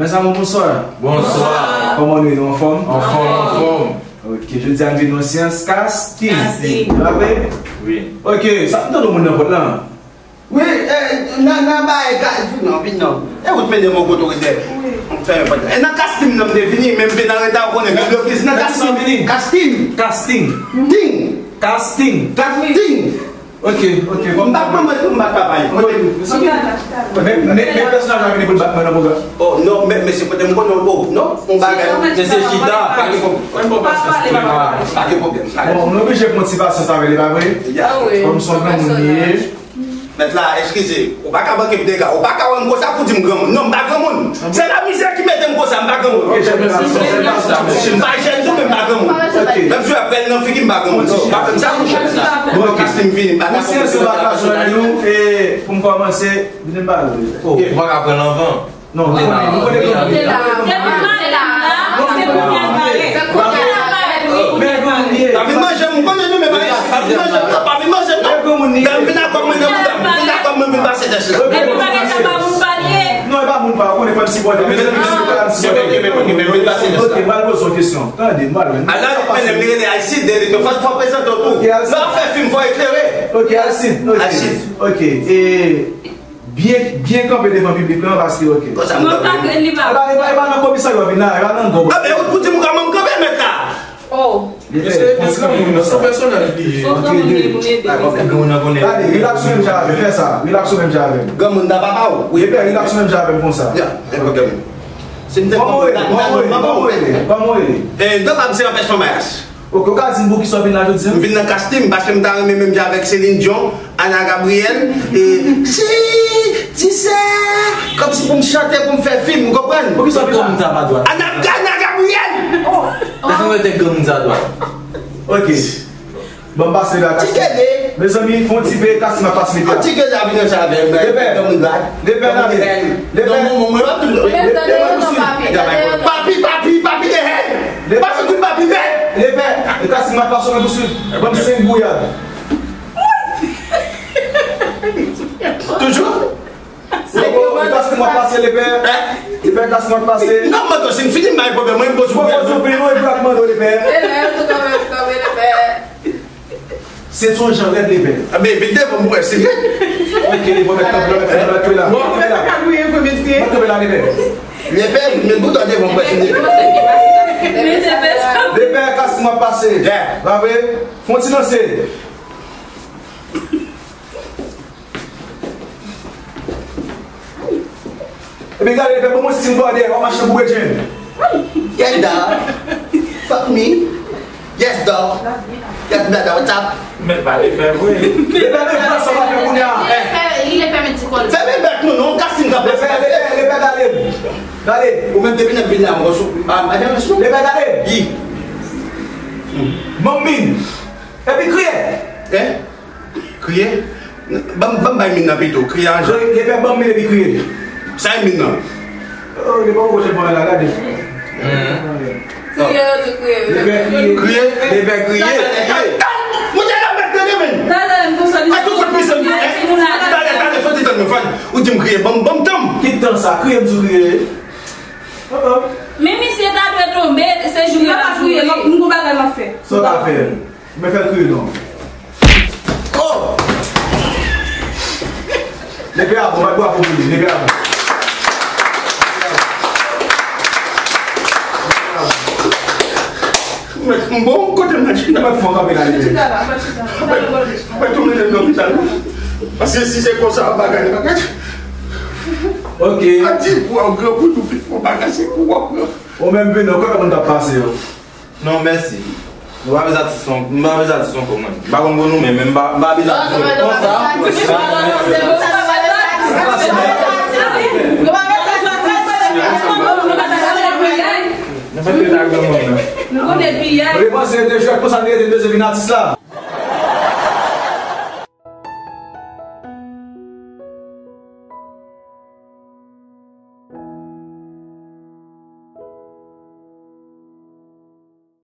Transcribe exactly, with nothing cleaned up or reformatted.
Mèzanmi, bonswa. Bonswa. Kòman nou ye? Nou anfòm? Anfòm, anfòm. Ok, jodi a nou vin nan syans casting. Casting. Se pa vre? Wi. Ok, sa m tande moun nan pòt lan. Wi, eh, nan, nan bay ka, vin non, vin non. E ou t mennen m kote w te. Wi. Fè yon pòt. E nan casting nan m te vini, men m vin an reta, ou konnen, men blokis nan casting. Casting. Casting. Casting. Ting. Casting. Casting. Ok, ok, bon. M pa pran mwen tou, m pa papa. Ok. Men, men, men pèsonaj la vini pou l bat mwen nan pwogram. Oh, non, men, mesye, kote m konnen w, oh, non, yon bagay. Mesye chita. Pa gen pwoblèm. Pa gen pwoblèm. Bon, nou oblije pran ti pasyans avè l, pa vre? Ah, wi. Kòm se yon granmoun li ye. Mèt la, eskize, ou pa ka manke m dega, ou pa ka wè m konsa pou di m granmoun. Non, m pa granmoun. Se lamizè ki mete m konsa, m pa granmoun. Ok, jèn gason, jèn gason. M pa jèn tou, men m pa granmoun. Ok. Menm si w ap bèl nan figi, m pa granmoun. Pa fè m sa, mouche. Bon, ok. Paske m vini, m pa ka konprann. Mouche, se pa ka jwenn nou, e pou m kòmanse, vini m pale. Oh, ou pa ka pran l anvan. Non, nou konnen, nou konnen granmoun li ye. Depi maten la, se pou l parèt. Men granmoun li ye. Pa vin manje m, m konnen nou, men pa vin manje m, non, pa vin manje m, non. Men granmoun li ye. Dam vin ak kòm mwen, granmoun, dam vin ak kòm mwen, vin pase tès la. Depi maten sa, pa moun pa l ye. Non, e pa moun pa, ou konnen fò n sipòte. Men se pou sa m sipòte. Ok, ok, men, men, men, vin pase tès la. Ok, m al poze yon kesyon. Tande, m al wè. Ala, li mennen m, li rele Alcide, li di, fò, fò prezante w tou. Ok, Alcide. Lè w ap fè fim, fò eklere. Ok, Alcide, ok. Alcide. Ok, e, Byen, byen kanpe devan piblik lan, paske, ok. Konsa m kanpe. Non, pa gen, li pa. E pa, e pa, e pa nan komisarya w vin la, e pa nan gòb. A, men ou pou di m kòman m kanpe, mèt la? Oh. Mesye, se yon granmoun, se yon pèsonaj li ye. Son granmoun li ye pou rete. Granmoun nan konnen. Gade, rilaks ou menm jan avè m, fè sa. Rilaks ou menm jan avè m. Granmoun nan papa w. Wi. Epè, rilaks ou menm jan avè m konsa. Ya, gen pwoblèm. Si m te konprann, nan, nan, nan, kòman w rele? Kòman w rele? E, non pa m se Anpèch Fanmayas. Ok, ou ka di m poukisa w vin la jodi a? M vin nan casting paske m ta renmen menm jan avèk Celine Dion, Ana Gabriel, e, cheri, ti sè, kòmsi pou m chante, pou m fè fim, ou konprann? Poukisa w vin la? Granmoun sa pa dwat. Ana, Ana Gabriel! Lèfè mwen te granmoun sa dwat. Ok. Bon, m pase la, casting. Ti kede. Mezanmi, fè yon ti pe, casting ap pase, lepè. Yon ti kede a vin ansanm avè m, lepè. Granmoun dwat. Lepè, granmoun lepè. Lepè. Granmoun, mwen, mwen, mwen, mwen, lepè, lepè, lepè. Papi, papi, papi, lepè. Lepè, papi, papi, lepè. Lepè, e casting m ap pase, mwen pou swiv. Ban m senk gouyad. Toujou? Lepè, casting m ap pase, lepè. Hein? Lepè, casting m ap pase. Non, mwen, si m fini, m bay pwoblèm, mwen, m poze pwoblèm. Mwen poze pwoblèm, mwen, mwen, mwen, lepè. Lepè, tou kanmenm, kanmenm, lepè. Se t yon jan rèd, lepè. A, men vin devan m pou wè si rèd. Ok, lepè, mèt kanpe la, mèt kanpe la. Bon, mèt kanpe la. Mèt kanpe la, lepè. Lepè, men bouton devan m pou wè si rèd. Lepè, casting m ap pase. Yeah. Pa vre? Fè yon ti danse. Epi gade, lepè, ban mwen siy bò dèyè, w ap mache boure djenn. Yes, dog. Fuck me. Yes, dog. Yes, brother, what's up? Men pa lepè vre. Lepè, men vwa sa w ap fè kounye a. Lepè, li lepè met ti kòl. Fèmen bèk nou, non, casting k ap pase. Lepè, lepè, lepè, gade. Gade. Ou menm depi nan vin la, mwen sou. Ah, madanm, sou. Lepè, gade. Yi. Manmin. Epi kriye. Hein? Kriye? Ban m, ban m bay min nan pito. Kriye an jan. Lepè ban m min epi kriye. Sa e min nan? Oh, lepè ou goche pran la, gade. Kriye, yo di kriye. Lepè kriye. Kriye? Lepè kriye. Mwen te ka mèt tande, men. Gade, m konsa, li. A tou kout pwisan, hein? Talè, talè, fò ti tann mwen, fò. Ou di m kriye, ban m, ban m tan. Ki tan sa? Kriye, m di w kriye. Oh, oh. Men misye ta dwe tonbe, se jou li pa kriye. M gon bagay m ap fè. Sa w ka fè? Mwen fè l kriye non. Oh! Lepè a bon, bat bwa pou li, lepè a bon. Mwen, m bon, kote m nan chita? Mwen fè w kanpe la, lepè. Mwen, mwen tounen nan lopital. Paske si se konsa, bagay, bagay. Ok. A di pou w gran pou nou fin fè bagay, se pou w gran. Ou menm vin, ou kwè kòman n t ap pase yo? Non, mèsi. Nou pa bezwen atis ankò, nou pa bezwen atis ankò, mwen. M pa konn pou nou, men, men m pa, m pa bezwen atis ankò. Konsa. Nou pa bezwen atis ankò. Nou pa bezwen atis ankò. Nou konnen piyay. Mwen panse de jwèt konsa nou rete, nou bezwen vin atis la.